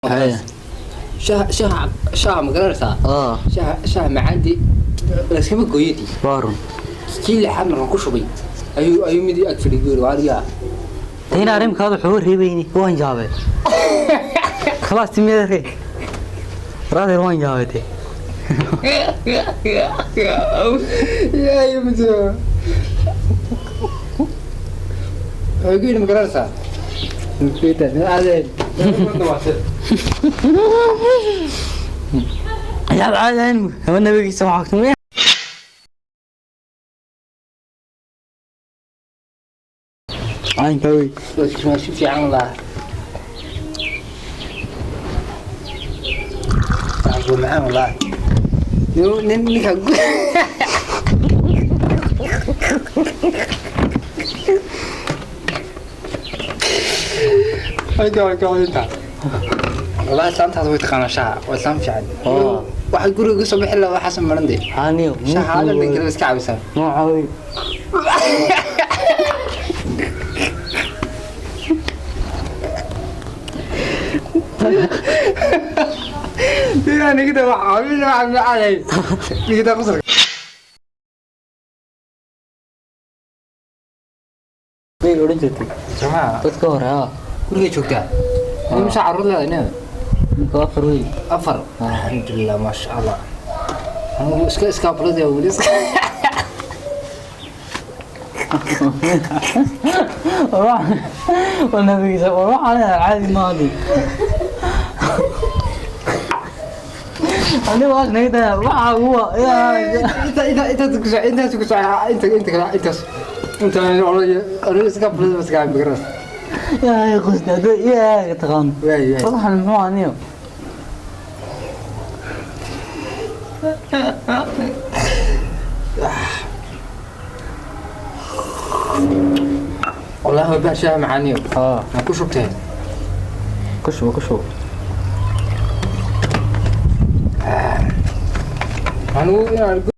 Haye. Shaha shaha ma garanaysaa? Aa. Shaha macaandi layskama gooyadii. Waa run. Kii lixaad markaan ku shubay ayuu mid ag fadhiyo yiri, "Waariyaa." Tayna arrimkaada wuxuu reebayni, waan yaabay. Khalaas, timiyada raadeer, waan yaabay te. Yaa mid wuxuu igu yidhi, "Ma garanaysaa adeer?" Yaab caadayn haba nabigiisa waxaa tumaya. Caynka wey. Waa si fiican wallah, waa macaan wallah. Nin ninka inta wallahi islaantaas way taqaanaa shaha, waa islaan fiican. Waxay guriga uga soo bixi lahaa waxaasan maran dee. Aniyo. Shaha hadda dhan kale iska cabisaa. Nooca wey. Nigida wax caawin wax macay nigida qosol. Way odhan jirtay. Somaa. Dadka hore aa. Guriga joogtaa imisa carruur leedahay nina? Ninka afar wey. Afar, alxamdulilah, maasha Allah. Anigu iska ablada weli iska. War nabigiisa, war waxaan leeyahay caadi maadi. Aniga waa naga waxa ugu Intaas ku soo inta kale intaas inta aniga iska ablada iska magaras. Yaa qosna yaa taqaan. Waay waay. Waxaan muxuu aniyo. Wallahi waa baa shaah macaaniyo. Aa. Ma ku shubteen? Ku shubo, ku shubo. Anigu inaan